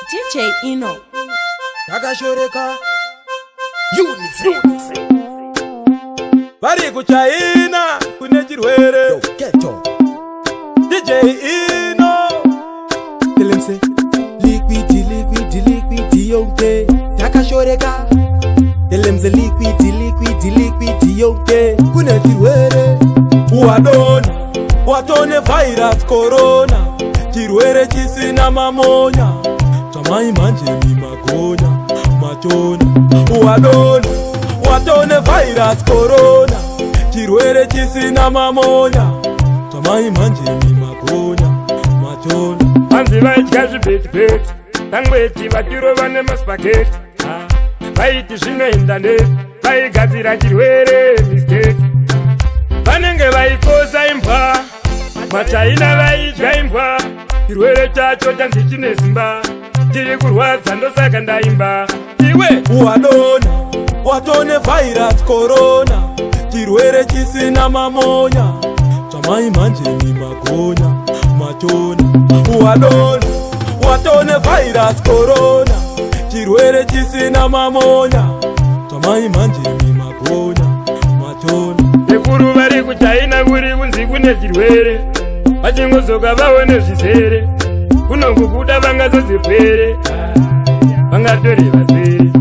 DJ Ino. Takashoreka UNICEF. Vari kuChina kune chirwere. Ghetto. DJ Ino. Tell him say, liquid, liquid, liquid, yonke. Takashoreka. Tell him say, liquid, liquid, liquid, yonke. Kune chirwere. Wadona watone virus corona, chirwere chisina mamonya, zvamai manje mimagonya machona. Wadona watone virus corona, chirwere chisina mamonya, zvamai manje mimagonya machona. Hanzi vaidya zvibhetibheti, tangweti vachirova nemaspaghetti. Vaiti zvinoenda ndepi, vaigadzira chirwere mistake. Vanenge vaikosa imbwa, maChina vaidya imbwa. Chirwere chacho chanzi chine simba, chiri kurwadza, ndosaka ndaimba iwe. Wadona watone virus corona, chirwere chisina mamonya, zvamai manje mimagonya machona. Wadona watone virus corona, chirwere chisina mamonya, zvamai manje mimagonya machona. Sekuru vari kuChina kuri kunzi kune chirwere, vachingozoka vaone zvizere. Kunongokuda vangazozipwere, vangatore vazere.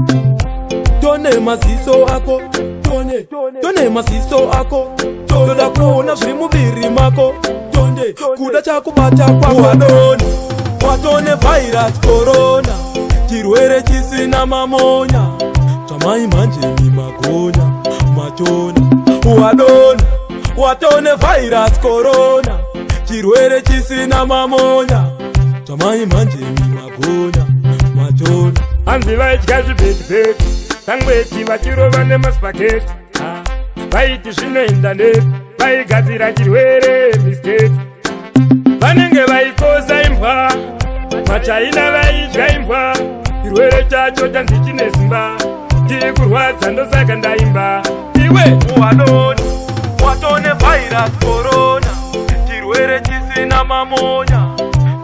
Tone maziso ako, tone tone maziso ako, toda kuona zviri muviri mako, tonde kuda chakubata kwako. Wadona watone virus corona, chirwere chisina mamonya, zvamai manje mimagonya machona. Wadona watone virus corona, chirwere chisina mamonya, zvamai manje mimagonya machona. Hanzi vaidya zvibhetibheti, tangweti vachirova nemaspaghetti. Vaiti zvinoenda ndepi, vaigadzira chirwere mistake. Vanenge vaikosa imbwa, maChina vaidya imbwa. Chirwere chacho chanzi chine simba, chiri kurwadza, ndosaka ndaimba iwe. Wadona watone virus corona, chirwere chisina mamonya,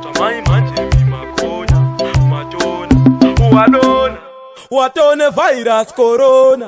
zvamai manje mimagonya machona. Wadona watone virus corona.